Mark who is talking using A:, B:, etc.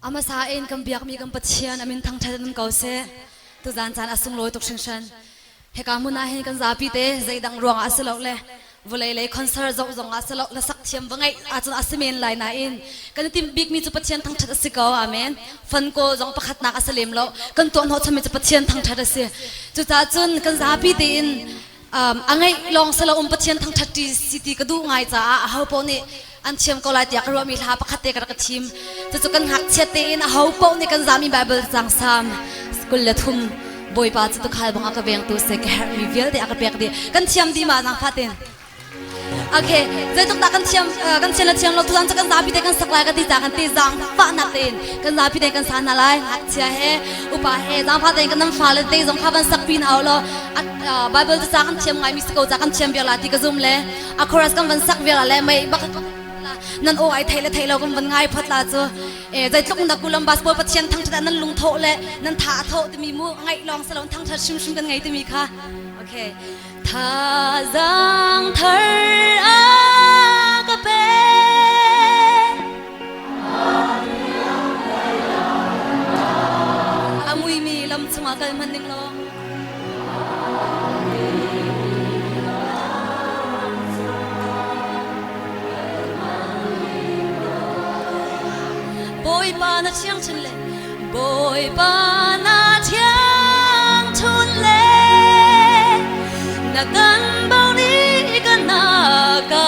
A: A hmasa in kan biakmi kan Pathian a min thangṭhat in um ko seh. Tuzan caan a sunglawi tuk hringhran. Hika hmun ah hin kan zapi te zeidang ruangah a si lo le vawlei lei concert zoh zongah a si lo hlasak thiam va ngeih ahcun a si men lai nain kan i timh bikmi cu Pathian thangṭhat a si ko. Amen. Fun kawl zong pakhatnak a si lem lo. Kan tuah hnawhchanmi cu Pathian thangṭhat a si. Cucaah cun kan zapi tein a ngeih lawng si lo um Pathian thangṭhat ṭi si ti ka duh ngai caah aho paoh nih an thiam ko lai tiah ka ruahmi hla pakhat te ka rak ka thim. Cucu kan ngakchiat tein aho paoh nih kan zami Baibal cang Salm 23 Bawipa cu tuukhal bang a ka vengtu si ka herhmi vialte a ka pek dih. Kan thiam dih ma zaangfah tein? Okay, zeitluk dah kan thiam kan thiam le thiam lo tuzan cu kan zapi te kan sak lai ka ti ca kan ti zaangfahnak tein kan zapi te kan sa hna lai ngakchia he upa he zaangfah tein kan nan fale te zong kha van sak pi hna law Bible cu ca kan thiam ngai mi si ko ca kan thiam vial la ti ka zum le a chorus kan van sak vial le mei bak nan aw ai thei le thei lo kan van ngai phot la cu e zeitluk na Columbus Bawi Pathian thangthat ah nan lungthawh le nan tha a thawh timi mu ngaih lawng salon thangthat hrimhrim kan ngei timi kha okay Thazaang thar a ka pek. A muimi lam chungah kal hmanh ning law. Bawipa na thiang chin le Bawipa na thiang chun le na kan bau ni kan na ka.